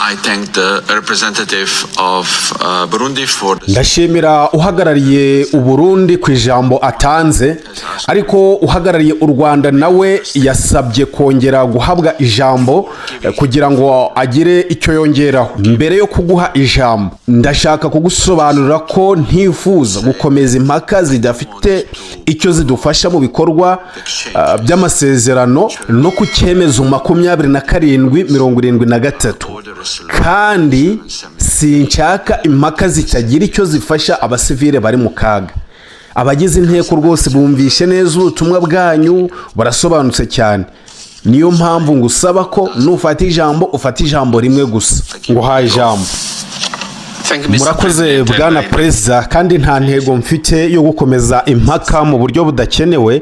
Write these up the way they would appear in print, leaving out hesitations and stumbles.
I thank the representative of Burundi for the Ndashimira uhagarariye Uburundi ku ijambo atanze, ariko uhagarariye u Rwanda nawe yasabye kongera guhabwa ijambo kugira ngo agire icyo yongeraho. Mbere yo kuguha ijambo, ndashaka kugusobanurira ko ntifuza gukomeza impaka zidafite icyo zidufasha mu bikorwa by'amasezerano no ku cyemezo 2773, kandi sinshaka impaka zitagira icyo zifasha abasivile bari mu kaga. Abagize inteko rwose bumvishe neza ubutumwa bwanyu, burasobanutse cyane. Niyo mpamvu ngusaba ko nufata ijambo, ufata ijambo rimwe gusa. Nguhaye ijambo. Thank you, Mr. Murakoze, President. bwana perezida, kandi nta ntego mfite yo gukomeza impaka mu buryo budakenewe.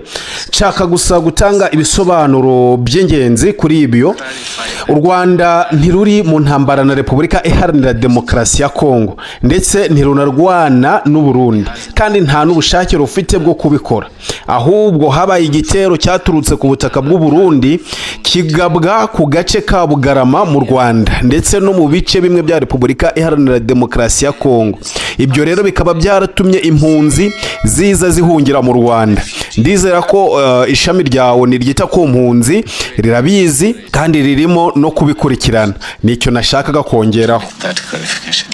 Nshaka gusa gutanga ibisobanuro by'ingenzi kuri ibyo. U Rwanda ntiruri mu ntambara na Repubulika Iharanira Demokarasi ya Kongo, ndetse ntirunarwana n'Uburundi, kandi nta n'ubushake rufite bwo kubikora. Ahubwo habaye igitero cyaturutse ku butaka bw'Uburundi, kigabwa ku gace ka Bugarama mu Rwanda ndetse no mu bice bimwe bya Repubulika Iharanira Demokarasi ya Kongo. Ibyo rero bikaba byaratumye impunzi ziza zihungira mu Rwanda. Ndizera ko ishami rya ONU ryita ku mpunzi rirabizi kandi ririmo no kubikurikirana. Nicyo nashakaga kongeraho. That clarification.